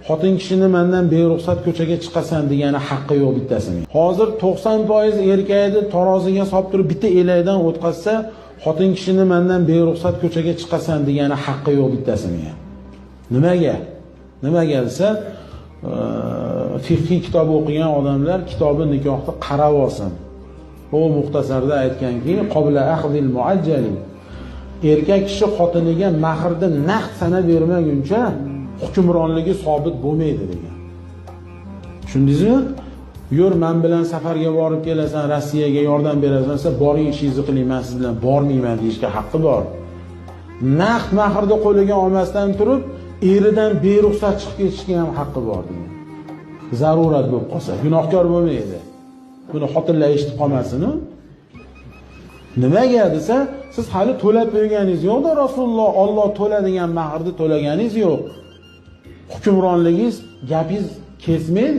Xotin kishini mendan beruxsat ko'chaga chiqasan degani haqqi yo'q bittasini. Hozir 90% erkakni taroziga solib turib bitta elakdan o'tkazsa, xotin kishini mendan beruxsat ko'chaga chiqasan degani haqqi yo'q bittasini. Nimaga? Nimaga desa, fiqhiy kitob o'qigan odamlar kitobi nikohni qarab olsin. U muxtasarda aytganki, qobla ahdil muajjali, erkak kishi xotiniga mahrni naqd sanab bermaguncha hukmronligi sobit bo'lmaydi degan. Tushundingizmi? Yur, men bilan safarga borib kelasan, Rossiyaga yordam berasan desa, boring ishingizni qiling, men siz bilan bormayman deyishga haqqi bor. Naqd mahrni qo'liga olmasdan turib, eridan beruxsat chiqib ketishga ham haqqi bor degan. Zarurat bo'lib qolsa, gunohkor bo'lmaydi. Buni xotinlar eshitib qolmasin. Nimaga desa, siz hali to'lab qo'yganingiz yo'q-da, Rasululloh Alloh to'la degan mahrni to'laganingiz yo'q. Hukmronligingiz, gapingiz kesmaydi.